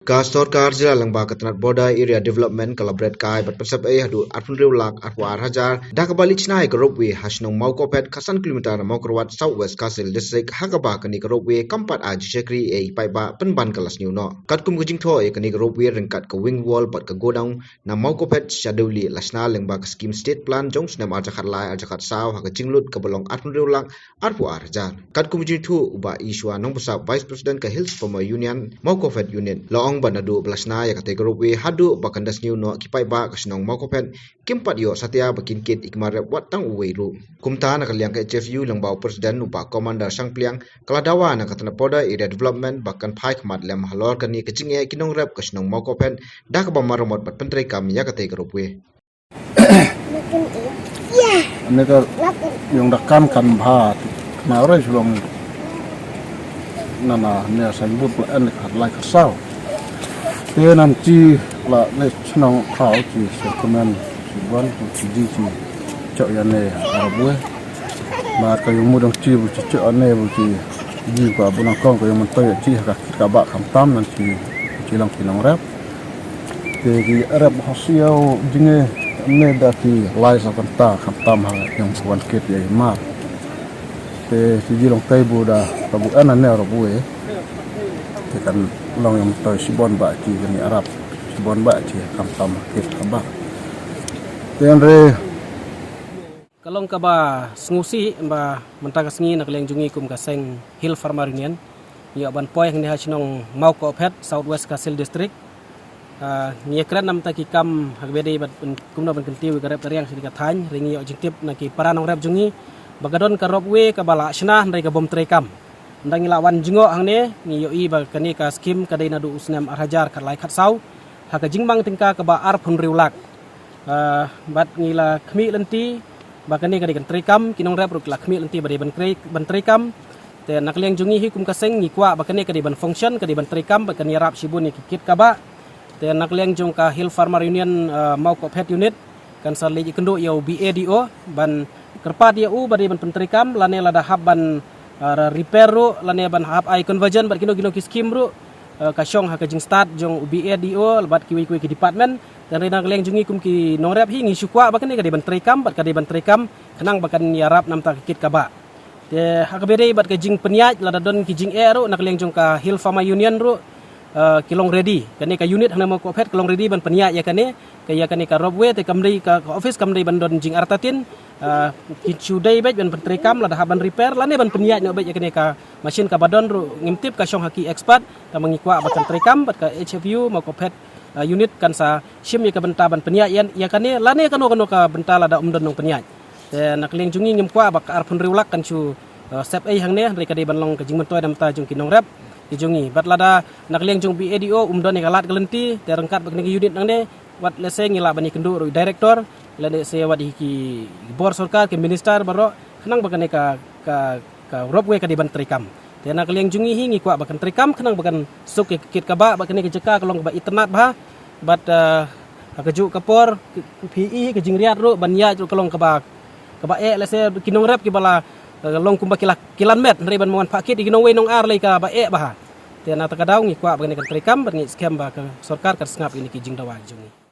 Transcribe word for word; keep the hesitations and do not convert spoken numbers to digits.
Ka sorkar jylla lyngba ka tnat Border Area Development ka la bret kai bad pynsep ei haduh arphew hynriew lak arphew ar hajar da kaba leit shna ïa ka ropeway ha shnong Mawkophet, khatsan kilometer na Mawkyrwat, South West Khasi Hills District, ha kaba kane ka ropeway kam pat ai jingshakri ïa i paidbah pynban ka la sniew noh. Katkum ka jingthoh ïa kane ka ropeway ryngkat ka wing wall bad ka godown na Mawkophet sha Dewlieh la shna lyngba ka skim State Plan jong u snem arhajar khatlai arhajar khatsaw ha ka jinglut kaba long arphew hynriew lak arphew ar hajar. Katkum ka jingïathuh u Bah Ishwa Nongbsap, Vice President ka Hills Farmer Union Mawkophet Unit, la ong ba naduh ba la shna ïa katei ka ropeway haduh ba kan da sniew noh, ki paidbah ka shnong Mawkophet kim pat ïoh satia ba kin kit ïa ki mar rep wat tang uwei ruh. Kumta na ka liang ka H F U lyngba u President u Bah Commander Shangpliang ka la dawa na ka tnat Border Area Development ba kan phai khmat lem halor kane ka jingeh ki nongrep ka shnong Mawkophet da kaba maramot bad pyntreikam ïa katei ka ropeway. Ane ka ïong da kan kan bha, na ore shlong nana ne signboard la en ka lai ka saw. Te nan chi la ne chnong khau chi se komen chi bon chi ji chi chok ïa ne arabue. Ma ka ïong mudong chi bu chi chok ane bu chi ji ka bu nang kong ka ïong mentoi chi ka kit ka ba kham tam nan chi chi long ki nongrep. Te ki rep hasiaw jinge ne da ki lai sa kanta kham tam ha ïong wan kit ïa i mar. Te ki ji long tai bu da ka bu ana ne ro bu e. Te kan long ïong toi sibon ba ki ni arab sibon ba ki kham tam kit kham ba. Te re Ka long kaba sngewsih ba mynta ka sngi na ka liang jong ngi kum ka seng Hill Farmer Union, ngi ïoh ban poi hangne ha shnong Mawkophet, South West Khasi Hills District. Ah, ngi ïa kren namta ki kam ha kaba dei bad pyn-, kumno ban kyntiew ïa ka rep ka riang sha ka thaiñ, hynrei ngi ïoh jingtip na ki para nongrep jong ngi ba ka don ka ropeway kaba la shna hynrei ka bym treikam. Ynda ngi la wan jngoh hangne ngi ïohi ba kane ka skim ka dei naduh u snem arhajar khatlai khatsaw ha ka jingmang tyngka kaba arphew hynriew lak. Ah, bad ngi la khmih lynti ba kane ka dei kan treikam, ki nongrep ruh ki la khmih lynti ba dei ban krei, ban treikam. Te na ka liang jong ngi hi kum ka seng ngi kwah ba kane ka dei ban function, ka dei ban treikam, ba kan ïarap shibun ïa ki kit kaba. Te na ka liang jong ka Hill Farmer Union, ah, Mawkophet Unit kan sa leit ïakynduh ïa u B A D O ban kyrpad ïa u ba dei ban pyntreikam lane lada hap ban, ah, repair ruh lane ban hap ai conversion bad kino kino ki skim ruh, ah, ka shong ha ka jingstad jong u B A D O bad kiwei kiwei ki department. Te hynrei na ka liang jong ngi kum ki nongrep hi ngi shu kwah ba kane ka dei ban treikam bad ka dei ban treikam khnang ba kan ïarap namta ka kit kaba. Te ha kaba dei bad ka jingpynïaid lada don ki jingeh ruh na ka liang jong ka Hill Farmer Union ruh, eh, ki long ready. Kane ka unit hangne Mawkophet ka long ready ban pynïaid ïa kane, ka ïa kane ka ropeway te kam dei ka, ka office kam dei ban don jingartatien, eh, ki shu dei bad ban pyntreikam lada hap ban repair lane ban pynïaid noh bad ïa kane ka machine kaba don ruh ngim tip ka shong ha ki expert, tangba ngi kwah ba kan treikam bad ka H F U Mawkophet, eh, unit kan sa shim ïa ka bynta ban pynïaid ïa, ïa kane lane kano kano ka bynta lada ym don nongpynïaid. Te na ka liang jong ngi ngim kwah ba ka arphew hynriew lak kan shu, eh, sep ei hangne, hynrei ka dei ban long ka jingmyntoi namta jong ki nongrep ki jong ngi. Bad lada na ka liang jong B A D O um don ïa ka lad ka lynti, te ryngkat bad kane ka unit nangne, wat lehse ngi lah ban ïakynduh ruh ïa u director, lehse wat ïa ki bor sorkar, ki minister baroh, khnang ba kane ka, ka, ka ropeway ka dei ban treikam. Te na ka liang jong ngi hi ngi kwah ba kan treikam khnang ba kan suk ïa ka kit kaba, ba kane ka jaka ka long kaba itynnad bha. Bad, eh, ha kajuh ka por phi i ka jingriat ruh ban ïaid ruh ka long kaba, kaba eh, lehse ki nongrep kiba la, eh, long kumba ki la, ki la met hynrei ban wan phah kit ïa ki nongwei nongar lei kaba eh bha. Te na kata ka daw ngi kwah ba kane kan treikam bad ngi skhem ba ka sorkar kan sngap ïa kine ki jingdawa jong ngi.